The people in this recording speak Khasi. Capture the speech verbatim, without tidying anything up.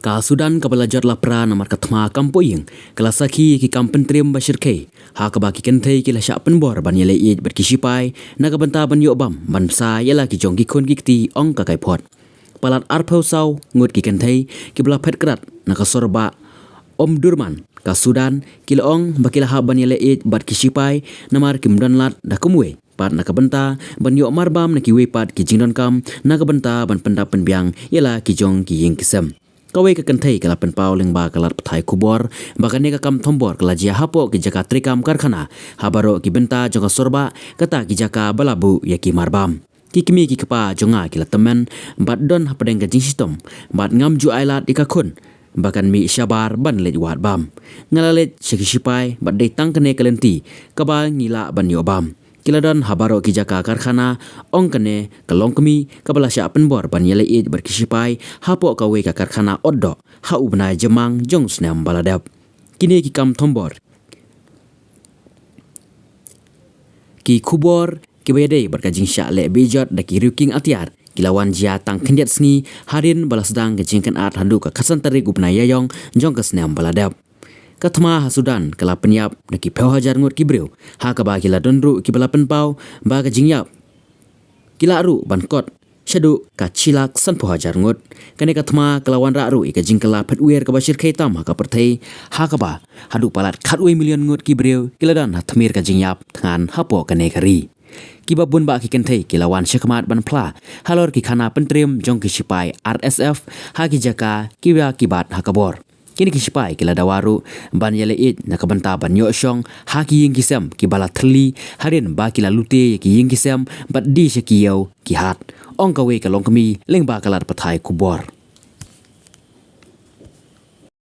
Ka Sudan kaba la jot lapra namar ka thma kam poh ïing ka la sakhi ïa ki kam pyntriem ba shyrkhei, ha kaba ki kynthei ki la shah pynbor ban ïaleh ïeit bad ki shipai na ka bynta ban ïoh bam ban bsa ïa la ki jong ki khun ki kti, ong ka kaiphod. Palat arphew saw ngut ki kynthei kiba la phet krad na ka sor bah Omdurman ka Sudan ki la ong ba ki la hap ban ïaleh ïeit bad ki shipai namar kim don lad da kumwei pat na ka bynta ban ïoh marbam na kiwei pat ki jingdonkam na ka bynta ban pyndap pynbiang ïa la ki jong ki ïing ki sem. Kawei ka kynthei ka la pynpaw lyngba ka lad pathai khubor ba kane ka kam thombor ka la jia hapoh ki jaka treikam karkhana ha baroh ki bynta jong ka sor bah, kata ki jaka ba la buh ïa ki marbam. Ki kmie ki kpa jong nga ki la tymmen bad don hapdeng ka jingshitom bad ngam ju ai lad ïa ka khun ba kan mih shabar ban leit wad bam. Nga la leit sha ki shipai bad dei tang kane ka lynti kaba ngi lah ban ïoh bam. Ki la don ha baroh ki jaka karkhana, ong kane ka longkmie kaba la shah pynbor ban ïaleh ïeit bad ki shipai hapoh kawei ka karkhana otdoh ha u bnai Jymmang jong u snem ba la dep. Kine ki kam thombor, ki khubor kiba ïadei bad ka jingshah leh bejot da ki riew kieng atiar ki la wan jia tang khyndiat sngi hadien ba la sdang ka jingkynad haduh ka khatsan tarik u bnai Ïaïong jong ka snem ba la dep. Ka thma ha Sudan ka la pynïap na ki phew hajar ngut ki briew, ha kaba ki la don ruh kiba la pynpaw ba ka jingïap ki lah ruh ban kot shaduh ka shi lak sanphew hajar ngut. Kane ka thma ka la wanrah ruh ïa ka jingkylla phet wir kaba shyrkhei tam ha ka pyrthei, ha kaba haduh palat khatwei million ngut ki briew ki la don ha tmier ka jingïap thngan hapoh kane ka ri. Kiba bun bah ki kynthei ki la wan shakhmat ban phla halor ki khana pyntriem jong ki shipai R S F ha ki jaka kiba ki bat ha ka bor. Kine ki shipai ki la dawa ruh ban ïaleh ïeit na ka bynta ban ïoh shong ha ki ïing ki sem kiba la thylli hadien ba ki la lute ïa ki ïing ki sem bad die sha ki ïew ki hat, ong kawei ka longkmie lyngba ka lad pathai khubor.